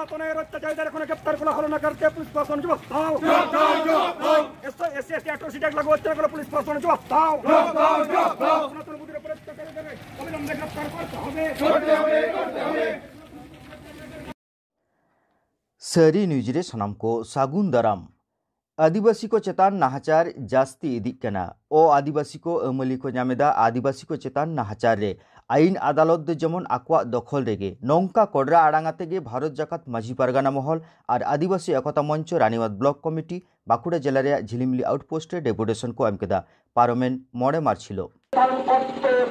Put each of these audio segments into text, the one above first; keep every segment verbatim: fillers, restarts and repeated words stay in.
সনাতনের অত্যাচারীদের এখনো গ্রেপ্তার করা হলো না, কারণ পুলিশ প্রশাসন জবাব দাও। এসসি এসটি অ্যাট্রোসিটি অ্যাক্ট লাগু হচ্ছে না, কোনো পুলিশ প্রশাসন জবাব দাও। সনাতন মোদীর উপরে অত্যাচারীদের অবিলম্বে গ্রেপ্তার করতে হবে। ᱥᱟᱹᱨᱤ ᱱᱤᱭᱩᱡᱽ ᱨᱮ ᱥᱟᱱᱟᱢ ᱠᱚ ᱥᱟᱹᱜᱩᱱ ᱫᱟᱨᱟᱢ᱾ ᱟᱹᱫᱤᱵᱟᱹᱥᱤ ᱠᱚ ᱪᱮᱛᱟᱱ ᱱᱟᱦᱟᱪᱟᱨ ᱡᱟᱹᱥᱛᱤ ᱤᱫᱤᱜ ᱠᱟᱱᱟ᱾ ᱚ ᱟᱹᱫᱤᱵᱟᱹᱥᱤ ᱠᱚ ᱟᱹᱢᱟᱹᱞᱤ ᱠᱚ ᱧᱟᱢ ᱮᱫᱟ ᱟᱹᱫᱤᱵᱟᱹᱥᱤ ᱠᱚ ᱪᱮᱛᱟᱱ ᱱᱟᱦᱟᱪᱟᱨ ᱨᱮ᱾ ᱟᱹᱭᱤᱱ ᱟᱫᱟᱞᱚᱛ ᱫᱚ ᱡᱮᱢᱚᱱ ᱟᱠᱚᱣᱟᱜ ᱫᱚᱠᱷᱚᱞ ᱨᱮᱜᱮ᱾ ᱱᱚᱝᱠᱟ ᱠᱚᱰᱨᱟ ᱟᱲᱟᱝ ᱟᱛᱮ ᱜᱮ ᱵᱷᱟᱨᱚᱛ ᱡᱟᱠᱟᱛ ᱢᱟᱹᱡᱷᱤ ᱯᱟᱨᱜᱟᱱᱟ ᱢᱚᱦᱚᱞ ᱟᱨ ᱟᱹᱫᱤᱵᱟᱹᱥᱤ ᱮᱠᱚᱛᱟ ᱢᱚᱧᱪᱚ ᱨᱟᱱᱤᱣᱟᱫ ᱵᱞᱚᱠ ᱠᱚᱢᱤᱴᱤ ᱵᱟᱸᱠᱩᱲᱟ ᱡᱮᱞᱟ ᱨᱮᱭᱟᱜ ᱡᱷᱤᱞᱤᱢᱤᱞᱤ ᱟᱣᱩᱴᱯᱳᱥᱴ ᱨᱮ ᱰᱮᱯᱩᱴᱮᱥᱚᱱ ᱠᱚ ᱮᱢ ᱠᱮᱫᱟ᱾ ᱯᱟᱨᱚᱢᱮᱱ ᱢᱚᱬᱮ ᱢᱟᱨᱪ ᱦᱤᱞᱳᱜ᱾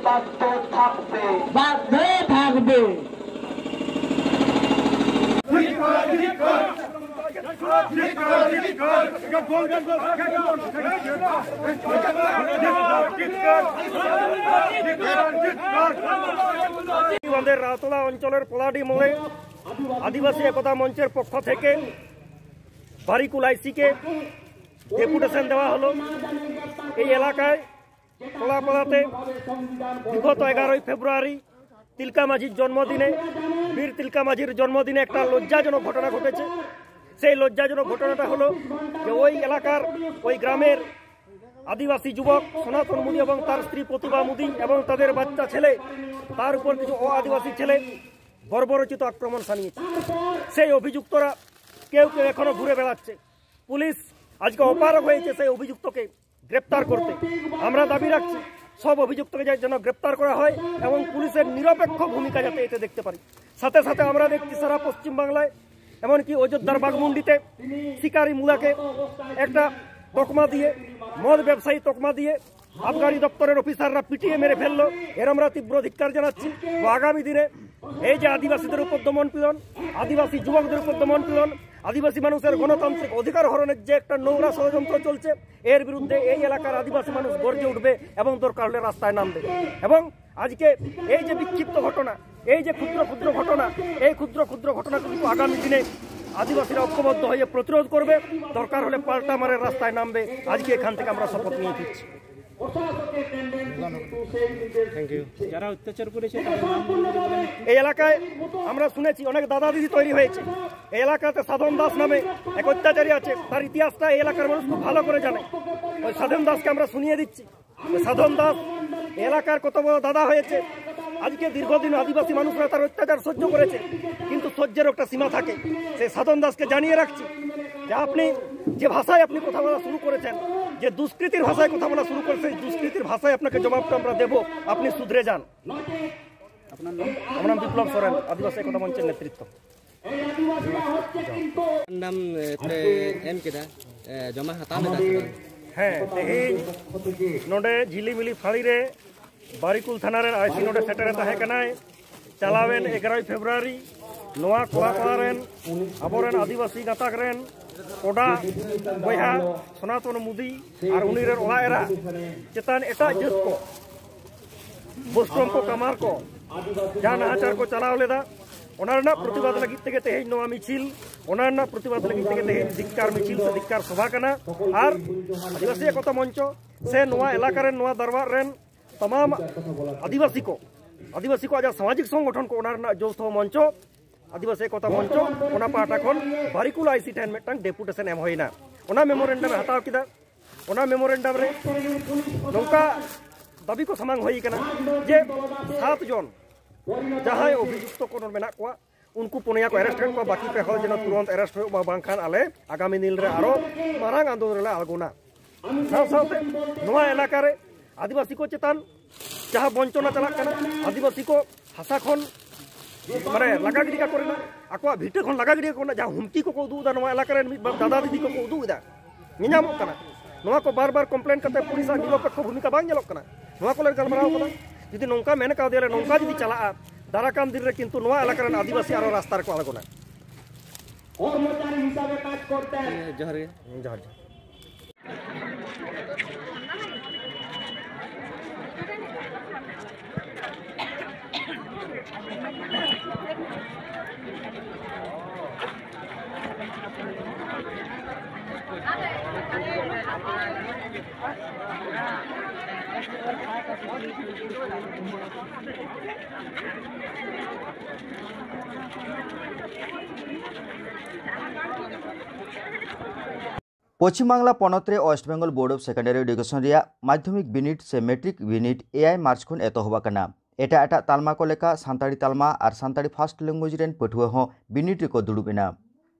বাধ্য থাকবে। বাধ্য থাকবে। আমাদের রাউতলা অঞ্চলের পলাডি মোড়ে আদিবাসী একতা মঞ্চের পক্ষ থেকে বারিকুল আইসিকে ডেপুটেশন দেওয়া হলো। এই এলাকায় পাড়া পাড়াতে বিগত এগারোই ফেব্রুয়ারি তিলকা মাঝির জন্মদিনে, বীর তিলকা মাঝির জন্মদিনে একটা লজ্জাজনক ঘটনা ঘটেছে। সেই লজ্জাজনক ঘটনাটা হলো যে ওই এলাকার, ওই গ্রামের আদিবাসী যুবক সনাতন মোদী এবং তার স্ত্রী প্রতিভা মোদী এবং তাদের বাচ্চা ছেলে, তার উপর কিছু অ আদিবাসী ছেলে বর্বরোচিত আক্রমণ চালিয়েছে। সেই অভিযুক্তরা কেউ কেউ এখনো ঘুরে বেড়াচ্ছে। পুলিশ আজকে অপারগ হয়েছে সেই অভিযুক্তকে গ্রেপ্তার করতে। আমরা দাবি রাখছি সব অভিযুক্তকে যে-, যেন গ্রেপ্তার করা হয় এবং পুলিশের নিরপেক্ষ ভূমিকা যাতে এতে দেখতে পারি। সাথে সাথে আমরা দেখছি সারা পশ্চিমবাংলায়, এমনকি অযোধ্যার বাঘমুন্ডিতে শিকারি মুলাকে একটা তকমা দিয়ে, মদ ব্যবসায়ী তকমা দিয়ে আবগারি দপ্তরের অফিসাররা পিটিয়ে মেরে ফেললো। এর আমরা তীব্র ধিক্কার জানাচ্ছি। ও আগামী দিনে এই যে আদিবাসীদের উপর দমন পীড়ন, আদিবাসী যুবকদের উপর দমন পীড়ন, আদিবাসী মানুষের গণতান্ত্রিক অধিকার হরণের যে একটা নোংরা ষড়যন্ত্র চলছে, এর বিরুদ্ধে এই এলাকার আদিবাসী মানুষ গর্জে উঠবে এবং দরকার হলে রাস্তায় নামবে। এবং আজকে এই যে বিক্ষিপ্ত ঘটনা, এই যে ক্ষুদ্র ক্ষুদ্র ঘটনা, এই ক্ষুদ্র ক্ষুদ্র ঘটনা কিন্তু আগামী দিনে আদিবাসীরা ঐক্যবদ্ধ হয়ে প্রতিরোধ করবে, দরকার হলে পাল্টা মারের রাস্তায় নামবে। আজকে এখান থেকে আমরা শপথ নিয়ে ফিরছি। Thank you. যারা অত্যাচার করেছে তাদের নাম বলতে পারেন। এই এলাকায় আমরা শুনেছি অনেক দাদা দিদি তৈরি হয়েছে। এই এলাকাতে সাধন দাস নামে এক অত্যাচারী আছে, তার ইতিহাসটা এই এলাকার মানুষ খুব ভালো করে জানে। ওই সাধন দাসকে আমরা শুনিয়ে দিচ্ছি। ওই সাধন দাস এলাকার কত বড় দাদা হয়েছে। আজকে দীর্ঘদিন আদিবাসী মানুষরা তার অত্যাচার সহ্য করেছে, কিন্তু সহ্যের একটা সীমা থাকে। সেই সাধন দাসকে জানিয়ে রাখছি যে আপনি যে ভাষায় আপনি কথা বলা শুরু করেছেন, যে দুষ্কৃতির ভাষায় কথা বলা শুরু করেছেন, সেই দুষ্কৃতির ভাষায় আপনাকে জবাবটা আমরা দেব। আপনি শুধরে যান। আপনার নাম? আমার নাম বিপ্লব সরেন, আদিবাসী একতা মঞ্চের নেতৃত্ব। ᱱᱟᱢ ᱯᱮ ᱮᱢ ᱠᱮᱫᱟ, ᱮ, ᱡᱚᱢᱟ ᱦᱟᱛᱟᱣ ᱞᱮᱫᱟ ᱥᱮ ᱵᱟᱝ? ᱦᱮᱸ, ᱛᱮᱦᱮᱧ ᱱᱚᱰᱮ ᱡᱷᱤᱞᱤᱢᱤᱞᱤ ᱯᱷᱟᱹᱲᱤ ᱨᱮ ᱵᱟᱨᱤᱠᱩᱞ ᱛᱷᱟᱱᱟ ᱨᱮᱱ ᱟᱭ ᱥᱤ ᱱᱚᱰᱮ ᱥᱮᱴᱮᱨᱮ ᱛᱟᱦᱮᱸ ᱠᱟᱱᱟᱭ᱾ ᱪᱟᱞᱟᱣᱮᱱ ᱮᱜᱟᱨᱚᱭ ᱯᱷᱮᱵᱽᱨᱩᱣᱟᱨᱤ ᱱᱚᱣᱟ ᱠᱚᱲᱟ ᱯᱟᱲᱟ ᱨᱮᱱ ᱟᱵᱚᱨᱮᱱ ᱟᱹᱫᱤᱵᱟᱹᱥᱤ ᱜᱟᱛᱟᱠ ᱨᱮᱱ ᱠᱚᱰᱟ ᱵᱚᱭᱦᱟ ᱥᱚᱱᱟᱛᱚᱱ ᱢᱩᱫᱤ ᱟᱨ ᱩᱱᱤ ᱨᱮᱱ ᱚᱲᱟᱜ ᱮᱨᱟ ᱪᱮᱛᱟᱱ ᱮᱴᱟᱜ ᱡᱟᱹᱛ ᱠᱚ ᱵᱳᱥᱴᱨᱚᱢ ᱠᱚ, ᱠᱟᱢᱟᱨ ᱠᱚ ᱡᱟᱦᱟᱸ ᱱᱟᱦᱟᱪᱟᱨ ᱠᱚ ᱪᱟᱞᱟᱣ ᱞᱮᱫᱟ, ᱚᱱᱟ ᱨᱮᱱᱟᱜ ᱯᱨᱚᱛᱤᱵᱟᱫ ᱞᱟᱹᱜᱤᱫ ᱛᱮᱜᱮ ᱛᱮᱦᱮᱧ ᱱᱚᱣᱟ ᱢᱤᱪᱷᱤᱞ, ᱚᱱᱟ ᱨᱮᱱᱟᱜ ᱯᱨᱚᱛᱤᱵᱟᱫ ᱞᱟᱹᱜᱤᱫ ᱛᱮᱜᱮ ᱛᱮᱦᱮᱧ ᱫᱷᱤᱠᱠᱟᱨ ᱢᱤᱪᱷᱤᱞ ᱥᱮ ᱫᱷᱤᱠᱠᱟᱨ ᱥᱚᱵᱷᱟ ᱠᱟᱱᱟ᱾ ᱟᱨ ᱟᱹᱫᱤᱵᱟᱹᱥᱤ ᱮᱠᱚᱛᱟ ᱢᱚᱧᱪᱚ ᱥᱮ ᱱᱚᱣᱟ ᱮᱞᱟᱠᱟ ᱨᱮᱱ, ᱱᱚᱣᱟ ᱫᱟᱨᱵᱟᱨ ᱨᱮᱱ ᱛᱟᱢᱟᱢ ᱟᱹᱫᱤᱵᱟᱹᱥᱤ ᱠᱚ, ᱟᱹᱫᱤᱵᱟᱹᱥᱤ ᱠᱚᱣᱟᱜ ᱡᱟᱦᱟᱸ ᱥᱟᱢᱟᱡᱤᱠ ᱥᱚᱝᱜᱚᱴᱷᱚᱱ ᱠᱚ, ᱚᱱᱟ ᱨᱮᱱᱟᱜ ᱡᱳᱥᱛᱷᱚ ᱢᱚᱧᱪᱚ, ᱟᱹᱫᱤᱵᱟᱹᱥᱤ ᱮᱠᱚᱛᱟ ᱢᱚᱧᱪᱚ, ᱚᱱᱟ ᱯᱟᱦᱴᱟ ᱠᱷᱚᱱ ᱵᱟᱨᱤᱠᱩᱞ ᱟᱭ ᱥᱤ ᱴᱷᱮᱱ ᱢᱤᱫᱴᱟᱝ ᱰᱮᱯᱩᱴᱮᱥᱚᱱ ᱮᱢ ᱦᱩᱭᱱᱟ᱾ ᱚᱱᱟ ᱢᱮᱢᱳᱨᱮᱱᱰᱟᱢ ᱮ ᱦᱟᱛᱟᱣ ᱠᱮᱫᱟ᱾ ᱚᱱᱟ ᱢᱮᱢᱳᱨᱮᱱᱰᱟᱢ ᱨᱮ ᱱᱚᱝᱠᱟ ᱫᱟᱹᱵᱤ ᱠᱚ ᱥᱟᱢᱟᱝ ᱦᱩᱭ ᱠᱟᱱᱟ ᱡᱮ ᱥᱟᱛ ᱡᱚᱱ ᱡᱟᱦᱟᱸᱭ ᱚᱵᱷᱤᱡᱩᱠᱛᱚ ᱠᱚ ᱱᱚᱰᱮ ᱢᱮᱱᱟᱜ ᱠᱚᱣᱟ, ᱩᱱᱠᱩ ᱯᱩᱱᱭᱟ ᱠᱚ ᱮᱨᱮᱥᱴ ᱠᱮᱫ ᱠᱚᱣᱟ, ᱵᱟᱹᱠᱤ ᱯᱮ ᱦᱚᱲ ᱡᱮᱱᱚ ᱛᱩᱨᱚᱱᱛ ᱮᱨᱮᱥᱴ ᱦᱩᱭᱩᱜ ᱢᱟ, ᱵᱟᱝᱠᱷᱟᱱ ᱟᱞᱮ ᱟᱜᱟᱢᱤ ᱫᱤᱱ ᱨᱮ ᱟᱨᱚ ᱢᱟᱨᱟᱝ ᱟᱱᱫᱳᱞᱚᱱ ᱨᱮᱞᱮ ᱟᱬᱜᱚᱱᱟ᱾ ᱥᱟᱶ ᱥᱟᱶᱛᱮ ᱱᱚᱣᱟ ᱮᱞᱟᱠᱟ ᱨᱮ ᱟᱹᱫᱤᱵᱟᱹᱥᱤ ᱠᱚ ᱪᱮᱛᱟᱱ ᱡᱟᱦᱟᱸ ᱵᱚᱧᱪᱚᱱᱟ ᱪᱟᱞᱟᱜ ᱠᱟᱱᱟ, ᱟᱹᱫᱤᱵᱟᱹᱥᱤ ᱠᱚ ᱦᱟᱥᱟ ᱠᱷᱚᱱ ᱢᱟᱱᱮ ᱞᱟᱜᱟ ᱜᱤᱰᱤ ᱠᱟᱠᱚ ᱨᱮᱱᱟᱜ, ᱟᱠᱚᱣᱟᱜ ᱵᱷᱤᱴᱟᱹ ᱠᱷᱚᱱ ᱞᱟᱜᱟ ᱜᱤᱰᱤ ᱠᱟᱠᱚ ᱨᱮᱱᱟᱜ ᱡᱟᱦᱟᱸ ᱦᱩᱢᱠᱤ ᱠᱚᱠᱚ ᱩᱫᱩᱜ ᱮᱫᱟ, ᱱᱚᱣᱟ ᱮᱞᱟᱠᱟ ᱨᱮᱱ ᱢᱤᱫ ᱵᱟᱨ ᱫᱟᱫᱟ ᱫᱤᱫᱤ ᱠᱚᱠᱚ ᱩᱫᱩᱜ ᱮᱫᱟ, ᱧᱮᱧᱟᱢᱚᱜ ᱠᱟᱱᱟ᱾ ᱱᱚᱣᱟ ᱠᱚ ᱵᱟᱨ ᱵᱟᱨ ᱠᱚᱢᱯᱞᱮᱱ ᱠᱟᱛᱮ ᱯᱩᱞᱤᱥᱟᱜ ᱱᱤᱨᱚᱯᱮᱠᱠᱷᱚ ᱵᱷᱩᱢᱤᱠᱟ ᱵᱟᱝ ᱧᱮᱞᱚᱜ ᱠᱟᱱᱟ᱾ ᱱᱚᱣᱟ ᱠᱚᱞᱮ ᱜᱟᱞᱢᱟᱨᱟᱣ ᱠᱟᱫᱟ᱾ ᱡᱩᱫᱤ ᱱᱚᱝᱠᱟ ᱢᱮᱱ ᱠᱟᱣᱫᱮᱭᱟᱞᱮ, ᱱᱚᱝᱠᱟ ᱡᱩᱫᱤ ᱪᱟᱞᱟᱜᱼᱟ, ᱫᱟᱨᱟ ᱠᱟᱱ ᱫᱤᱱ ᱨᱮ ᱠᱤᱱᱛᱩ ᱱᱚᱣᱟ ᱮᱞᱟᱠᱟ ᱨᱮᱱ ᱟᱹᱫᱤᱵᱟᱹᱥᱤ ᱟᱨᱚ ᱨᱟᱥᱛᱟ ᱨᱮᱠᱚ ᱟᱬᱜᱚᱱᱟ᱾ কর্মচারী হিসাবে কাজ করতেন। ᱡᱚᱦᱟᱨ ᱜᱮ᱾ ᱡᱚᱦᱟᱨ, ᱡᱚᱦᱟᱨ᱾ ᱯᱚᱪᱷᱤᱢ ᱵᱟᱝᱞᱟ ᱯᱚᱱᱚᱛ ᱨᱮ West Bengal Board of Secondary Education ᱨᱮᱭᱟᱜ ᱢᱟᱫᱽᱫᱷᱚᱢᱤᱠ ᱵᱤᱱᱤᱰ ᱥᱮ ᱢᱮᱴᱨᱤᱠ ᱵᱤᱱᱤᱰ ᱮᱭᱟᱭ ᱢᱟᱨᱪ ᱠᱷᱚᱱ ᱮᱛᱚᱦᱚᱵ ᱟᱠᱟᱱᱟ᱾ ᱮᱴᱟᱜ ᱮᱴᱟᱜ ᱛᱟᱞᱢᱟ ᱠᱚ ᱞᱮᱠᱟ ᱥᱟᱱᱛᱟᱲᱤ ᱛᱟᱞᱢᱟ ᱟᱨ ᱥᱟᱱᱛᱟᱲᱤ ᱯᱷᱟᱥᱴ ᱞᱮᱝᱜᱩᱭᱮᱡᱽ ᱨᱮᱱ ᱯᱟᱹᱴᱷᱩᱣᱟᱹ ᱦᱚᱸ ᱵᱤᱱᱤᱰ ᱨᱮᱠᱚ ᱫᱩᱲᱩᱵ ᱮᱱᱟ᱾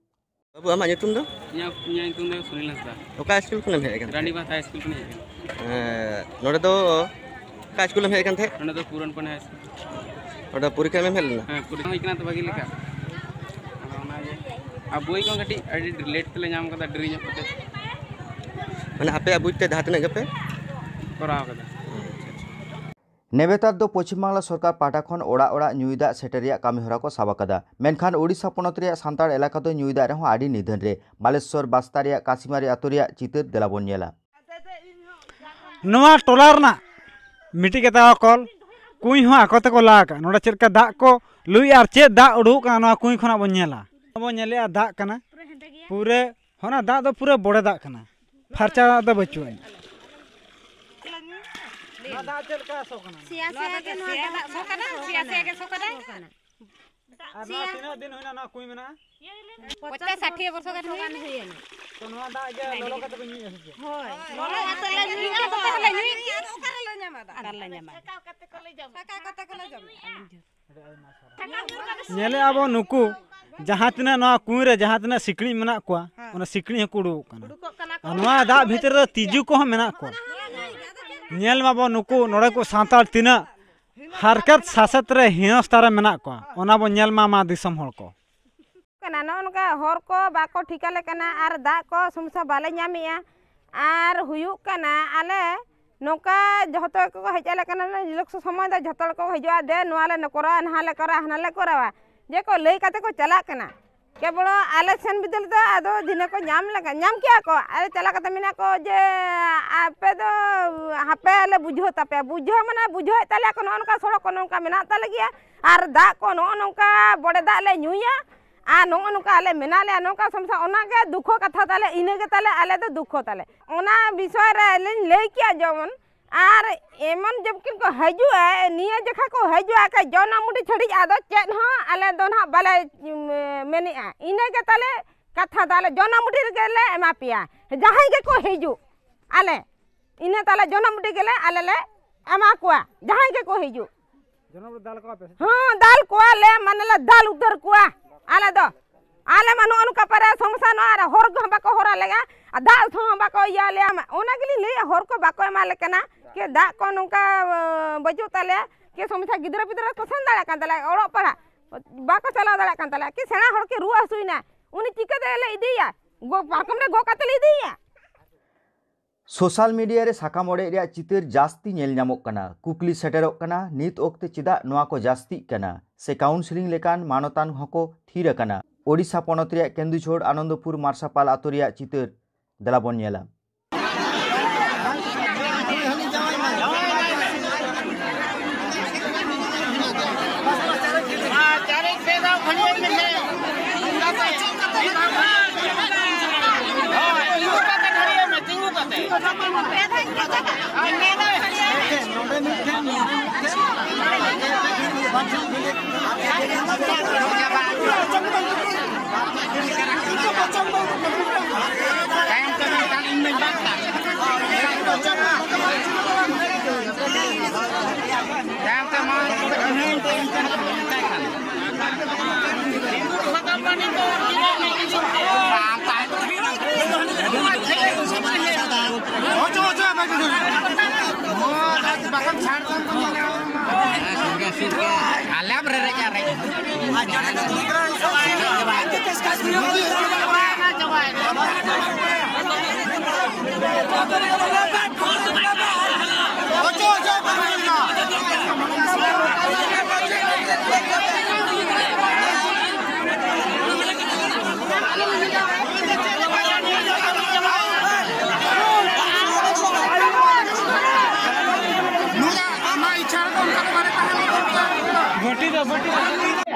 ᱵᱟᱹᱵᱩ, ᱟᱢᱟᱜ ᱧᱩᱛᱩᱢ ᱫᱚ? ᱤᱧᱟᱹᱜ, ᱤᱧᱟᱹᱜ ᱧᱩᱛᱩᱢ ᱫᱚ ᱥᱩᱱᱤᱞ ᱦᱟᱸᱥᱫᱟ᱾ ᱚᱠᱟ ᱥᱠᱩᱞ ᱠᱷᱚᱱᱮᱢ ᱦᱮᱡ ᱟᱠᱟᱱ ᱛᱮ? ᱨᱟᱱᱤᱵᱟᱸᱫᱷ ᱦᱟᱭ ᱥᱠᱩᱞ ᱠᱷᱚᱱᱤᱧ ᱦᱮᱡ ᱟᱠᱟᱱᱟ᱾ ᱮᱸ, ᱱᱚᱰᱮ ᱫᱚ ᱚᱠᱟ ᱥᱠᱩᱞᱮᱢ ᱦᱮᱡ ᱟᱠᱟᱱ ᱛᱟᱦᱮᱸᱫ? ᱱᱚᱰᱮ ᱫᱚ ᱯᱩᱨᱟᱱᱯᱟᱱᱤ ᱦᱟᱭ ᱥᱠᱩᱞ᱾ ᱱᱚᱰᱮ ᱯᱚᱨᱤᱠᱠᱷᱟ ᱮᱢ ᱦᱮᱡ ᱞᱮᱱᱟ? ᱦᱮᱸ, ᱯᱚᱨᱤᱠᱠᱷᱟ ᱦᱩᱭ ᱠᱟᱱᱟ ᱛᱚ ᱵᱷᱟᱜᱤ ᱞᱮᱠᱟ᱾ ᱟᱫᱚ ᱚᱱᱟᱜᱮ᱾ ᱟᱨ ᱵᱳᱭ ᱠᱚ ᱠᱟᱹᱴᱤᱡ ᱟᱹᱰᱤ ᱞᱮᱴ ᱛᱮᱞᱮ ᱧᱟᱢ ᱠᱟᱫᱟ, ᱰᱮᱨᱤ ᱧᱚᱜ ᱠᱟᱛᱮ᱾ ᱢᱟᱱᱮ ᱟᱯᱮᱭᱟᱜ ᱵᱩᱡᱽ ᱛᱮ ᱡᱟᱦᱟᱸ ᱛᱤᱱᱟᱹᱜ ᱜᱮᱯᱮ ᱠᱚᱨᱟᱣ ᱠᱟᱫᱟ᱾ ᱱᱮᱵᱮᱛᱟᱨ ᱫᱚ ᱯᱚᱪᱷᱤᱢ ᱵᱟᱝᱞᱟ ᱥᱚᱨᱠᱟᱨ ᱯᱟᱦᱴᱟ ᱠᱷᱚᱱ ᱚᱲᱟᱜ ᱚᱲᱟᱜ ᱧᱩᱭ ᱫᱟᱜ ᱥᱮᱴᱮᱨ ᱨᱮᱭᱟᱜ ᱠᱟᱹᱢᱤ ᱦᱚᱨᱟ ᱠᱚ ᱥᱟᱵ ᱟᱠᱟᱫᱟ᱾ ᱢᱮᱱᱠᱷᱟᱱ ᱳᱰᱤᱥᱟ ᱯᱚᱱᱚᱛ ᱨᱮᱭᱟᱜ ᱥᱟᱱᱛᱟᱲ ᱮᱞᱟᱠᱟ ᱫᱚ ᱧᱩᱭ ᱫᱟᱜ ᱨᱮᱦᱚᱸ ᱟᱹᱰᱤ ᱱᱤᱫᱷᱟᱹᱱ ᱨᱮ᱾ ᱵᱟᱞᱮᱥᱚᱨ ᱵᱟᱥᱛᱟ ᱨᱮᱭᱟᱜ ᱠᱟᱥᱤᱢᱟᱨᱤ ᱟᱛᱳ ᱨᱮᱭᱟᱜ ᱪᱤᱛᱟᱹᱨ ᱫᱮᱞᱟ ᱵᱚᱱ ᱧᱮᱞᱟ᱾ ᱱᱚᱣᱟ ᱴᱚᱞᱟ ᱨᱮᱱᱟᱜ ᱢᱤᱫᱴᱤᱡ ᱠᱟᱛᱮ ᱠᱚᱞ, ᱠᱩᱧ ᱦᱚᱸ ᱟᱠᱚ ᱛᱮᱠᱚ ᱞᱟ ᱟᱠᱟᱫ᱾ ᱱᱚᱰᱮ ᱪᱮᱫ ᱞᱮᱠᱟ ᱫᱟᱜ ᱠᱚ ᱞᱩᱭᱮᱫᱼᱟ ᱟᱨ ᱪᱮᱫ ᱫᱟᱜ ᱩᱰᱩᱠᱚᱜ ᱠᱟᱱᱟ, ᱱᱚᱣᱟ ᱠᱩᱧ ᱠᱷᱚᱱᱟᱜ ᱵᱚᱱ ᱧᱮᱞᱟ᱾ ᱵᱚᱱ ᱧᱮᱞᱮᱜᱼᱟ, ᱫᱟᱜ ᱠᱟᱱᱟ, ᱯᱩᱨᱟᱹ ᱚᱱᱟ ᱫᱟᱜ ᱫᱚ ᱯᱩᱨᱟᱹ ᱵᱚᱰᱮ ᱫᱟᱜ ᱠᱟᱱᱟ, ᱯᱷᱟᱨᱪᱟ ᱫᱟᱜ ᱫᱚ ᱵᱟᱹᱪᱩᱜ ᱟᱹᱱᱤᱡ᱾ ᱱᱚᱣᱟ ᱫᱟᱜ ᱪᱮᱫ ᱞᱮᱠᱟ ᱥᱚ ᱠᱟᱱᱟ? ᱥᱮᱭᱟ ᱥᱮᱭᱟ ᱜᱮ ᱱᱚᱣᱟ ᱫᱟᱜ ᱥᱚ ᱠᱟᱱᱟ, ᱥᱮᱭᱟ ᱥᱮᱭᱟ ᱜᱮ ᱥᱚ ᱠᱟᱱᱟ᱾ ᱟᱨ ᱱᱚᱣᱟ ᱥᱮᱭᱟ᱾ ᱛᱤᱱᱟᱹᱜ ᱫᱤᱱ ᱦᱩᱭᱱᱟ ᱱᱚᱣᱟ ᱠᱩᱸᱧ ᱢᱮᱱᱟᱜᱼᱟ? ᱯᱚᱧᱪᱟᱥ ᱥᱟᱴᱷᱤ ᱵᱚᱪᱷᱚᱨ ᱜᱟᱱ ᱦᱩᱭᱩᱜᱼᱟ᱾ ᱛᱚ ᱱᱚᱣᱟ ᱫᱟᱜ ᱜᱮ ᱞᱚᱞᱚ ᱠᱟᱛᱮ ᱯᱮ ᱧᱩᱭᱟ ᱥᱮ ᱪᱮᱫ? ᱦᱳᱭ᱾ ᱞᱚᱞᱚ ᱠᱟᱛᱮ ᱞᱮ ᱧᱩᱭᱟ, ᱚᱠᱟ ᱨᱮᱞᱮ ᱧᱩᱭ ᱜᱮᱭᱟ? ᱚᱠᱟ ᱨᱮᱞᱮ ᱧᱟᱢᱟ ᱫᱟᱜ? ᱚᱠᱟ ᱨᱮᱞᱮ ᱧᱟᱢᱟ? ᱪᱷᱟᱠᱟᱣ ᱠᱟᱛᱮ ᱠᱚᱞᱮ ᱡᱚᱢᱟ᱾ ᱧᱮᱞᱮᱜᱼᱟ ᱵᱚ ᱱᱩᱠᱩ ᱡᱟᱦᱟᱸ ᱛᱤᱱᱟᱹᱜ ᱱᱚᱣᱟ ᱠᱩᱸᱧ ᱨᱮ ᱡᱟᱦᱟᱸ ᱛᱤᱱᱟᱹᱜ ᱥᱤᱠᱲᱤᱡ ᱢᱮᱱᱟᱜ ᱠᱚᱣᱟ, ᱦᱮᱸ᱾ ᱚᱱᱟ ᱥᱤᱠᱲᱤᱡ ᱦᱚᱸᱠᱚ ᱩᱰᱩᱠᱚᱜ ᱠᱟᱱᱟ᱾ ᱩᱰᱩᱠᱚᱜ ᱠᱟᱱᱟ ᱠᱚ᱾ ᱟᱨ ᱱᱚᱣᱟ ᱫᱟᱜ ᱵᱷᱤᱛᱨᱤ ᱨᱮ ᱛᱤᱡᱩ ᱠᱚᱦᱚᱸ ᱢᱮᱱᱟᱜ ᱠᱚᱣᱟ᱾ ᱧᱮᱞ ᱢᱟᱵᱚ ᱱᱩᱠᱩ ᱱᱚᱰᱮ ᱠᱚ ᱥᱟᱱᱛᱟᱲ ᱛᱤᱱᱟᱹᱜ ᱦᱟᱨᱠᱮᱛ ᱥᱟᱥᱮᱛ ᱨᱮ ᱦᱤᱱᱚᱥᱛᱟ ᱨᱮ ᱢᱮᱱᱟᱜ ᱠᱚᱣᱟ, ᱚᱱᱟ ᱵᱚ ᱧᱮᱞ ᱢᱟ, ᱢᱟ ᱫᱤᱥᱚᱢ ᱦᱚᱲ ᱠᱚ᱾ ᱠᱟᱱᱟ᱾ ᱱᱚᱜᱼᱚ ᱱᱚᱝᱠᱟ ᱦᱚᱨ ᱠᱚ ᱵᱟᱠᱚ ᱴᱷᱤᱠᱟ ᱞᱮ ᱠᱟᱱᱟ ᱟᱨ ᱫᱟᱜ ᱠᱚ ᱥᱚᱢᱚᱥᱥᱟ ᱵᱟᱞᱮ ᱧᱟᱢᱮᱜᱼᱟ᱾ ᱟᱨ ᱦᱩᱭᱩᱜ ᱠᱟᱱᱟ, ᱟᱞᱮ ᱱᱚᱝᱠᱟ ᱡᱷᱚᱛᱚ ᱜᱮᱠᱚ ᱦᱮᱡ ᱟᱞᱮ ᱠᱟᱱᱟ, election ᱥᱚᱢᱚᱭ ᱫᱚ ᱡᱷᱚᱛᱚ ᱦᱚᱲ ᱠᱚ ᱦᱤᱡᱩᱜᱼᱟ, "ᱫᱮ, ᱱᱚᱣᱟ ᱞᱮ ᱠᱚᱨᱟᱣᱟ, ᱱᱟᱦᱟ ᱞᱮ ᱠᱚᱨᱟᱣᱟ, ᱦᱟᱱᱟ ᱞᱮ ᱠᱚᱨᱟᱣᱟ", ᱡᱮ ᱠᱚ ᱞᱟᱹᱭ ᱠᱟᱛᱮ ᱠᱚ ᱪᱟᱞᱟᱜ ᱠᱟᱱᱟ᱾ ᱠᱮᱵᱚᱞ ᱟᱞᱮ ᱥᱮᱱ ᱵᱤᱫᱟᱹᱞ ᱫᱚ ᱟᱫᱚ ᱫᱷᱤᱱᱟᱹ ᱠᱚ ᱧᱟᱢ ᱞᱮᱠᱟ, ᱧᱟᱢ ᱠᱮᱜᱼᱟ ᱠᱚ᱾ ᱟᱨ ᱪᱟᱞᱟᱣ ᱠᱟᱛᱮ ᱢᱮᱱᱟ ᱠᱚ ᱡᱮ, "ᱟᱯᱮ ᱫᱚ ᱦᱟᱯᱮ ᱞᱮ ᱵᱩᱡᱷᱟᱹᱣ ᱛᱟᱯᱮᱭᱟ᱾" ᱵᱩᱡᱷᱟᱹᱣ ᱢᱟᱱᱮ ᱵᱩᱡᱷᱟᱹᱣᱮᱫ ᱛᱟᱞᱮᱭᱟ ᱠᱚ, ᱱᱚᱜᱼᱚ ᱱᱚᱝᱠᱟ ᱥᱚᱲᱚᱠ ᱠᱚ ᱱᱚᱝᱠᱟ ᱢᱮᱱᱟᱜ ᱛᱟᱞᱮ ᱜᱮᱭᱟ, ᱟᱨ ᱫᱟᱜ ᱠᱚ ᱱᱚᱜᱼᱚ ᱱᱚᱝᱠᱟ ᱵᱚᱰᱮ ᱫᱟᱜ ᱞᱮ ᱧᱩᱭᱟ, ᱟᱨ ᱱᱚᱜᱼᱚ ᱱᱚᱝᱠᱟ ᱟᱞᱮ ᱢᱮᱱᱟᱜ ᱞᱮᱭᱟ, ᱱᱚᱝᱠᱟ ᱥᱚᱢᱚᱥᱥᱟ, ᱚᱱᱟ ᱜᱮ ᱫᱩᱠᱷᱚ ᱠᱟᱛᱷᱟ ᱛᱟᱞᱮ, ᱤᱱᱟᱹ ᱜᱮ ᱛᱟᱞᱮ, ᱟᱞᱮ ᱫᱚ ᱫᱩᱠᱷᱚ ᱛᱟᱞᱮ᱾ ᱚᱱᱟ ᱵᱤᱥᱚᱭ ᱨᱮ ᱟᱹᱞᱤᱧ ᱞᱟᱹᱭ ᱠᱮᱭᱟ, ᱡᱮᱢᱚᱱ ᱟᱨ ᱮᱢᱚᱱ ᱡᱚᱵᱠᱤᱱ ᱠᱚ ᱦᱤᱡᱩᱜᱼᱟ, ᱱᱤᱭᱟᱹ ᱡᱚᱠᱷᱟ ᱠᱚ ᱦᱤᱡᱩᱜᱼᱟ ᱠᱷᱟᱡ ᱡᱚᱱᱟ ᱢᱩᱰᱤ ᱪᱷᱟᱹᱲᱤᱡ, ᱟᱫᱚ ᱪᱮᱫ ᱦᱚᱸ ᱟᱞᱮ ᱫᱚ ᱱᱟᱦᱟᱜ ᱵᱟᱞᱮ, ᱩᱢ, ᱢᱮᱱᱮᱜᱼᱟ᱾ ᱤᱱᱟᱹ ᱜᱮ ᱛᱟᱞᱮ ᱠᱟᱛᱷᱟ ᱫᱚ, ᱟᱞᱮ ᱡᱚᱱᱟ ᱢᱩᱰᱤ ᱨᱮᱜᱮ ᱞᱮ ᱮᱢᱟ ᱯᱮᱭᱟ, ᱡᱟᱦᱟᱸᱭ ᱜᱮᱠᱚ ᱦᱤᱡᱩᱜ᱾ ᱟᱞᱮ ᱤᱱᱟᱹ ᱛᱟᱞᱮ ᱡᱚᱱᱟ ᱢᱩᱰᱤ ᱜᱮᱞᱮ ᱟᱞᱮ ᱞᱮ ᱮᱢᱟ ᱠᱚᱣᱟ, ᱡᱟᱦᱟᱸᱭ ᱜᱮᱠᱚ ᱦᱤᱡᱩᱜ᱾ ᱡᱚᱱᱚᱢ ᱨᱮ ᱫᱟᱞ ᱠᱚᱣᱟ ᱯᱮ ᱥᱮ ᱪᱮᱫ? ᱦᱚᱸ, ᱫᱟᱞ ᱠᱚᱣᱟᱞᱮ, ᱢᱟᱱᱮ ᱞᱮ ᱫᱟᱞ ᱩᱛᱟᱹᱨ ᱠᱚᱣᱟ ᱟᱞᱮ ᱫᱚ᱾ ᱟᱞᱮ ᱢᱟ ᱱᱚᱜᱼᱚ ᱱᱚᱝᱠᱟ ᱯᱟᱨᱟ ᱥᱚᱢᱚᱥᱥᱟ, ᱱᱚᱣᱟ ᱨᱮ ᱦᱚᱨ ᱠᱚᱦᱚᱸ ᱵᱟᱠᱚ ᱦᱚᱨ ᱟᱞᱮᱭᱟ, ᱟᱨ ᱫᱟᱜ ᱦᱚᱸ ᱵᱟᱠᱚ ᱤᱭᱟᱹ ᱟᱞᱮᱭᱟ᱾ ᱚᱱᱟ ᱜᱮᱞᱤᱧ ᱞᱟᱹᱭᱮᱫᱼᱟ, ᱦᱚᱨ ᱠᱚ ᱵᱟᱠᱚ ᱮᱢᱟ ᱞᱮ ᱠᱟᱱᱟ, ᱠᱤ ᱫᱟᱜ ᱠᱚ ᱱᱚᱝᱠᱟ, ᱟᱸ, ᱵᱟᱹᱪᱩᱜ ᱛᱟᱞᱮᱭᱟ, ᱠᱤ ᱥᱚᱢᱚᱥᱥᱟ, ᱜᱤᱫᱽᱨᱟᱹ ᱯᱤᱫᱽᱨᱟᱹ ᱠᱚ ᱥᱮᱱ ᱫᱟᱲᱮᱭᱟᱜ ᱠᱟᱱ ᱛᱟᱞᱮᱭᱟ, ᱚᱞᱚᱜ ᱯᱟᱲᱦᱟᱜ ᱵᱟᱠᱚ ᱪᱟᱞᱟᱣ ᱫᱟᱲᱮᱭᱟᱜ ᱠᱟᱱ ᱛᱟᱞᱮᱭᱟ, ᱠᱤ ᱥᱮᱬᱟ ᱦᱚᱲ ᱠᱤ ᱨᱩᱣᱟᱹ ᱦᱟᱹᱥᱩᱭᱮᱱᱟ, ᱩᱱᱤ ᱪᱤᱠᱟᱹ ᱛᱮᱞᱮ ᱤᱫᱤᱭᱮᱭᱟ? ᱜᱚ-, ᱯᱟᱨᱠᱚᱢ ᱨᱮ ᱜᱚᱜ ᱠᱟᱛᱮ ᱞᱮ ᱤᱫᱤᱭᱮᱭᱟ? ᱥᱳᱥᱟᱞ ᱢᱤᱰᱤᱭᱟ ᱨᱮ ᱥᱟᱠᱟᱢ ᱚᱲᱮᱡ ᱨᱮᱭᱟᱜ ᱪᱤᱛᱟᱹᱨ ᱡᱟᱹᱥᱛᱤ ᱧᱮᱞ ᱧᱟᱢᱚᱜ ᱠᱟᱱᱟ᱾ ᱠᱩᱠᱞᱤ ᱥᱮᱴᱮᱨᱚᱜ ᱠᱟᱱᱟ, ᱱᱤᱛ ᱚᱠᱛᱮ ᱪᱮᱫᱟᱜ ᱱᱚᱣᱟ ᱠᱚ ᱡᱟᱹᱥᱛᱤᱜ ᱠᱟᱱᱟ? ᱥᱮ ᱠᱟᱣᱩᱱᱥᱮᱞᱤᱝ ᱞᱮᱠᱟᱱ ᱢᱟᱱᱚᱛᱟᱱ ᱦᱚᱸᱠᱚ ᱛᱷᱤᱨ ᱟᱠᱟᱱᱟ? ᱳᱰᱤᱥᱟ ᱯᱚᱱᱚᱛ ᱨᱮᱭᱟᱜ ᱠᱮᱱᱫᱩᱡᱷᱳᱲ ᱟᱱᱚᱱᱫᱚᱯᱩᱨ ᱢᱟᱨᱥᱟᱯᱟᱞ ᱟᱛᱳ ᱨᱮᱭᱟᱜ ᱪᱤᱛᱟᱹᱨ ᱫᱮᱞᱟ ᱵᱚᱱ ᱧᱮᱞᱟ᱾ ᱟᱞᱮᱢ ᱨᱮᱨᱮᱡ ᱟᱨᱮᱡ᱾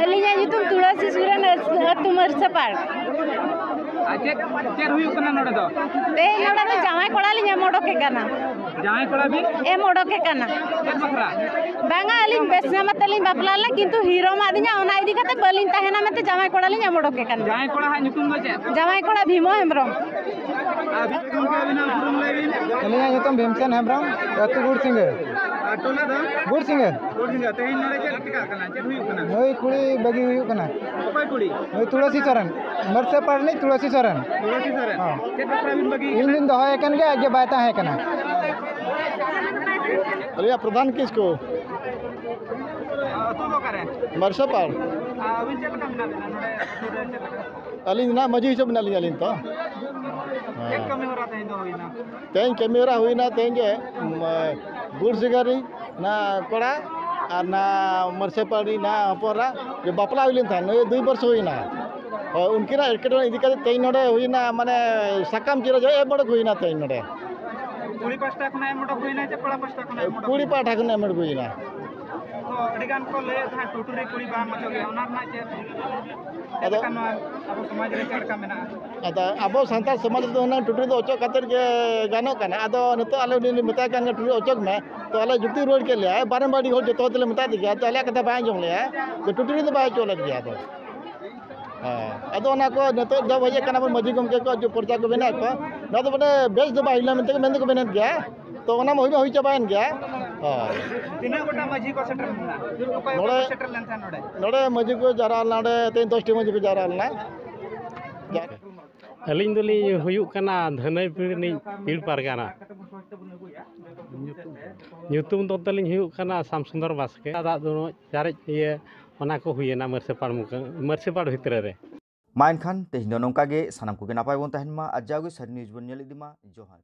ᱟᱹᱞᱤᱧᱟᱜ ᱧᱩᱛᱩᱢ ᱛᱩᱞᱟᱹᱥᱤ ᱥᱚᱨᱮᱱ, ᱟᱹᱛᱩ ᱢᱟᱹᱨᱥᱟᱯᱟᱲ᱾ ᱟᱨ ᱪᱮᱫ, ᱪᱮᱫ ᱦᱩᱭᱩᱜ ᱠᱟᱱᱟ ᱱᱚᱰᱮ ᱫᱚ? ᱛᱮᱦᱮᱧ ᱱᱚᱰᱮ ᱫᱚ ᱡᱟᱶᱟᱭ ᱠᱚᱲᱟ ᱞᱤᱧ ᱮᱢ ᱚᱰᱚᱠᱮ ᱠᱟᱱᱟ᱾ ᱡᱟᱶᱟᱭ ᱠᱚᱲᱟ ᱵᱤᱱ ᱮᱢ ᱚᱰᱚᱠᱮ ᱠᱟᱱᱟ᱾ ᱪᱮᱫ ᱵᱟᱠᱷᱨᱟ? ᱵᱟᱝᱟ, ᱟᱹᱞᱤᱧ ᱵᱮᱥ ᱧᱟᱢ ᱟᱛᱮ ᱞᱤᱧ ᱵᱟᱯᱞᱟ ᱞᱮᱱᱟ, ᱠᱤᱱᱛᱩ ᱦᱤᱨᱳ ᱢᱟᱫᱤᱧᱟ, ᱚᱱᱟ ᱤᱫᱤ ᱠᱟᱛᱮ ᱵᱟᱹᱞᱤᱧ ᱛᱟᱦᱮᱱᱟ ᱢᱮᱱᱛᱮ ᱡᱟᱶᱟᱭ ᱠᱚᱲᱟ ᱞᱤᱧ ᱮᱢ ᱚᱰᱚᱠᱮ ᱠᱟᱱᱟ᱾ ᱡᱟᱶᱟᱭ ᱠᱚᱲᱟ ᱦᱟᱜ ᱧᱩᱛᱩᱢ ᱫᱚ ᱪᱮᱫ? ᱡᱟᱶᱟᱭ ᱠᱚᱲᱟ ᱵᱷᱤᱢᱚ ᱦᱮᱢᱵᱨᱚᱢ᱾ ᱟᱨ ᱜᱚᱢᱠᱮ ᱟᱹᱵᱤᱱᱟᱜ ᱩᱯᱨᱩᱢ ᱞᱟᱹᱭ ᱵᱤᱱ᱾ ᱟᱹᱞᱤᱧᱟᱜ ᱧᱩᱛᱩᱢ ᱵᱷᱤᱢᱥᱮᱱ ᱦᱮᱢᱵᱨᱚᱢ, ᱟᱹᱛᱩ ᱜᱩᱲᱥᱤᱝᱜᱟᱹ᱾ ᱟᱨ ᱴᱚᱞᱟ ᱫᱚ? ᱜᱩᱲᱥᱤᱝᱜᱟᱹ᱾ ᱜᱩᱲᱥᱤᱝᱜᱟᱹ᱾ ᱛᱮᱦᱮᱧ ᱱᱚᱰᱮ ᱪᱮᱫ ᱪᱤᱠᱟᱹᱜ ᱠᱟᱱᱟ? ᱪᱮᱫ ᱦᱩᱭᱩᱜ ᱠᱟᱱᱟ? ᱱᱩᱭ ᱠᱩᱲᱤ ᱵᱟᱹᱜᱤ ᱦᱩᱭᱩᱜ ᱠᱟᱱᱟ᱾ ᱚᱠᱚᱭ ᱠᱩᱲᱤ? ᱱᱩᱭ ᱛᱩᱞᱟᱹᱥᱤ ᱥᱚᱨᱮᱱ, ᱢᱟᱹᱨᱥᱟᱹ ᱯᱟᱲ ᱨᱤᱱᱤᱡ ᱛᱩᱞᱟᱹᱥᱤ ᱥᱚᱨᱮᱱ᱾ ᱛᱩᱞᱟᱹᱥᱤ ᱥᱚᱨᱮᱱ᱾ ᱦᱚᱸ᱾ ᱪᱮᱫ ᱵᱟᱠᱷᱨᱟ ᱵᱤᱱ ᱵᱟᱹᱜᱤ ᱤᱧ ᱠᱟᱱᱟ? ᱫᱩᱧ ᱫᱚᱦᱚᱭᱮ ᱠᱟᱱ ᱜᱮᱭᱟ, ᱟᱡ ᱜᱮ ᱵᱟᱭ ᱛᱟᱦᱮᱸ ᱠᱟᱱᱟ᱾ ᱟᱹᱞᱤᱧᱟᱜ ᱯᱨᱚᱫᱷᱟᱱ ᱠᱤᱥᱠᱩ᱾ ᱟᱹᱛᱩ ᱫᱚ ᱚᱠᱟᱨᱮ? ᱢᱟᱹᱨᱥᱟᱹ ᱯᱟᱲ᱾ ᱟᱨ ᱟᱹᱵᱤᱱ ᱪᱮᱫ ᱞᱮᱠᱟ ᱢᱮᱱᱟᱜ ᱵᱤᱱᱟ ᱱᱚᱰᱮ ᱟᱹᱛᱩ ᱨᱮ ᱪᱮᱫ ᱞᱮᱠᱟ? ᱟᱹᱞᱤᱧ ᱫᱚ ᱱᱟᱦᱟᱜ ᱢᱟᱹᱡᱷᱤ ᱦᱤᱥᱟᱹᱵ ᱢᱮᱱᱟᱜ ᱞᱤᱧᱟ ᱟᱹᱞᱤᱧ ᱛᱚ᱾ ᱪᱮᱫ ᱠᱟᱹᱢᱤ ᱦᱚᱨᱟ ᱛᱮᱦᱮᱧ ᱫᱚ ᱦᱩᱭᱱᱟ? ᱛᱮᱦᱮᱧ ᱠᱟᱹᱢᱤ ᱦᱚᱨᱟ ᱦᱩᱭᱱᱟ, ᱛᱮᱦᱮᱧ ᱜᱮ, ᱩᱢ, ᱜᱩᱲ ᱥᱤᱜᱟᱹᱨᱤ ᱱᱟ ᱠᱚᱲᱟ ᱟᱨ ᱱᱟ ᱢᱟᱹᱨᱥᱟᱹ ᱯᱟᱲ ᱨᱤᱱ ᱱᱟ ᱦᱚᱯᱚᱱ ᱮᱨᱟ ᱜᱮ ᱵᱟᱯᱞᱟ ᱦᱩᱭ ᱞᱮᱱ ᱛᱟᱦᱮᱸᱫ, ᱱᱩᱭ ᱫᱩᱭ ᱵᱚᱨᱥᱚ ᱦᱩᱭᱱᱟ᱾ ᱦᱳᱭ, ᱩᱱᱠᱤᱱᱟᱜ ᱮᱴᱠᱮᱴᱚᱬᱮ ᱤᱫᱤ ᱠᱟᱛᱮ ᱛᱮᱦᱮᱧ ᱱᱚᱰᱮ ᱦᱩᱭᱱᱟ, ᱢᱟᱱᱮ ᱥᱟᱠᱟᱢ ᱪᱤᱨ ᱨᱮ ᱮᱢ ᱚᱰᱚᱠ ᱦᱩᱭᱱᱟ ᱛᱮᱦᱮᱧ ᱱᱚᱰᱮ᱾ ᱠᱩᱲᱤ ᱯᱟᱦᱴᱟ ᱠᱷᱚᱱᱟᱜ ᱮᱢ ᱚᱰᱚᱠ ᱦᱩᱭᱱᱟ ᱪᱮ ᱠᱚᱲᱟ ᱯᱟᱦᱴᱟ ᱠᱷᱚᱱᱟᱜ ᱮᱢ ᱚᱰᱚᱠ ᱠᱩᱲᱤ ᱦᱩᱭᱱᱟ? ᱯᱟᱦᱴᱟ ᱠᱷᱚᱱ ᱮᱢ ᱚᱰᱚᱠ ᱦᱩᱭᱱᱟ᱾ ᱛᱚ ᱟᱹᱰᱤ ᱜᱟᱱ ᱠᱚ ᱞᱟᱹᱭᱮᱫ ᱛᱟᱦᱮᱸᱫ ᱴᱩᱴᱩᱨᱤ ᱠᱩᱲᱤ ᱵᱟᱝ ᱚᱪᱚᱜ ᱜᱮᱭᱟ, ᱚᱱᱟ ᱨᱮᱱᱟᱜ ᱪᱮᱫ, ᱪᱮᱫ ᱟᱫᱚ ᱞᱮᱠᱟ ᱱᱚᱣᱟ ᱟᱵᱚ ᱥᱚᱢᱟᱡᱽ ᱨᱮ ᱪᱮᱫ ᱞᱮᱠᱟ ᱢᱮᱱᱟᱜᱼᱟ? ᱟᱫᱚ ᱟᱵᱚ ᱥᱟᱱᱛᱟᱲ ᱥᱚᱢᱟᱡᱽ ᱨᱮᱫᱚ ᱦᱩᱱᱟᱹᱝ ᱴᱩᱴᱩᱨᱤ ᱫᱚ ᱚᱪᱚᱜ ᱠᱟᱛᱮᱫ ᱜᱮ ᱜᱟᱱᱚᱜ ᱠᱟᱱᱟ᱾ ᱟᱫᱚ ᱱᱤᱛᱚᱜ ᱟᱞᱮ ᱩᱱᱤ ᱞᱮ ᱢᱮᱛᱟᱭ ᱠᱟᱱ ᱜᱮᱭᱟ, "ᱴᱩᱴᱩᱨᱤ ᱚᱪᱚᱜ ᱢᱮ", ᱛᱚ ᱟᱞᱮ ᱡᱩᱠᱛᱤ ᱨᱩᱣᱟᱹᱲ ᱠᱮᱫ ᱞᱮᱭᱟ, ᱵᱟᱨᱮᱢ ᱵᱟᱨ ᱟᱹᱰᱤ ᱦᱚᱲ ᱡᱚᱛᱚ ᱦᱚᱲ ᱛᱮᱞᱮ ᱢᱮᱛᱟ ᱫᱮ ᱜᱮᱭᱟ, ᱛᱚ ᱟᱞᱮᱭᱟᱜ ᱠᱟᱛᱷᱟ ᱵᱟᱭ ᱟᱸᱡᱚᱢ ᱞᱮᱭᱟ, ᱡᱮ ᱴᱩᱴᱩᱨᱤ ᱫᱚ ᱵᱟᱭ ᱚᱪᱚ ᱞᱮᱫ ᱜᱮᱭᱟ᱾ ᱟᱫᱚ ᱦᱮᱸ, ᱟᱫᱚ ᱚᱱᱟ ᱠᱚ ᱱᱤᱛᱚᱜ ᱫᱚ ᱦᱮᱡ ᱟᱠᱟᱱᱟ ᱵᱚᱱ, ᱢᱟᱹᱡᱷᱤ ᱜᱚᱢᱠᱮ ᱠᱚ ᱡᱮ ᱯᱚᱨᱪᱟ ᱠᱚ ᱵᱮᱱᱟᱣᱮᱫ ᱠᱚᱣᱟ, ᱱᱚᱣᱟ ᱫᱚ ᱢᱟᱱᱮ ᱵᱮᱥ ᱫᱚ ᱵᱟᱭ ᱦᱩᱭ ᱞᱮᱱᱟ ᱢᱮᱱᱛᱮ ᱢᱮᱱ ᱫᱚᱠᱚ ᱢᱮᱱᱮᱫ ᱜᱮᱭᱟ᱾ ᱛᱚ ᱚᱱᱟ ᱢᱟ ᱦᱩᱭ ᱢᱟ ᱦᱩᱭ ᱪᱟᱵᱟᱭᱮᱱ ᱜᱮᱭᱟ᱾ ᱦᱳᱭ᱾ ᱛᱤᱱᱟᱹᱜ ᱜᱚᱴᱟᱝ ᱢᱟᱹᱡᱷᱤ ᱠᱚ ᱥᱮᱴᱮᱨ ᱞᱮᱱᱟ? ᱚᱠᱚᱭ ᱚᱠᱚᱭ ᱱᱚᱰᱮ ᱠᱚ ᱥᱮᱴᱮᱨ ᱞᱮᱱ ᱛᱟᱦᱮᱸᱫ ᱱᱚᱰᱮ? ᱱᱚᱰᱮ ᱢᱟᱹᱡᱷᱤ ᱠᱚ ᱡᱟᱣᱨᱟ ᱞᱮᱱᱟ, ᱱᱚᱰᱮ ᱛᱮᱦᱮᱧ ᱫᱚᱥᱴᱤ ᱢᱟᱹᱡᱷᱤ ᱠᱚ ᱡᱟᱣᱨᱟ ᱞᱮᱱᱟ᱾ ᱟᱹᱞᱤᱧ ᱫᱚᱞᱤᱧ ᱦᱩᱭᱩᱜ ᱠᱟᱱᱟ ᱫᱷᱟᱹᱱᱟᱹᱭᱯᱤᱲ ᱨᱤᱱᱤᱡ ᱯᱤᱲ ᱯᱟᱨᱜᱟᱱᱟ᱾ ᱧᱩᱛᱩᱢ ᱫᱚ ᱛᱟᱹᱞᱤᱧ ᱦᱩᱭᱩᱜ ᱠᱟᱱᱟ ᱥᱟᱢᱥᱩᱱᱫᱚᱨ ᱵᱟᱥᱠᱮ᱾ ᱫᱟᱜ ᱫᱩᱱᱩᱡ ᱪᱟᱨᱮᱡ ᱤᱭᱟᱹ ᱚᱱᱟ ᱠᱚ ᱦᱩᱭᱮᱱᱟ ᱢᱟᱹᱨᱥᱟᱹᱯᱟᱲ ᱢᱩᱠᱟᱹ-, ᱢᱟᱹᱨᱥᱟᱹᱯᱟᱲ ᱵᱷᱤᱛᱨᱤ ᱨᱮ᱾ ᱢᱟ ᱮᱱᱠᱷᱟᱱ ᱛᱮᱦᱮᱧ ᱫᱚ ᱱᱚᱝᱠᱟ ᱜᱮ, ᱥᱟᱱᱟᱢ ᱠᱚᱜᱮ ᱱᱟᱯᱟᱭ ᱵᱚᱱ ᱛᱟᱦᱮᱱ ᱢᱟ ᱟᱨ ᱡᱟᱣᱜᱮ ᱥᱟᱹᱨᱤ ᱱᱤᱭᱩᱡᱽ ᱵᱚᱱ ᱧᱮᱞ ᱤᱫᱤ ᱢᱟ᱾ ᱡᱚᱦᱟᱨ᱾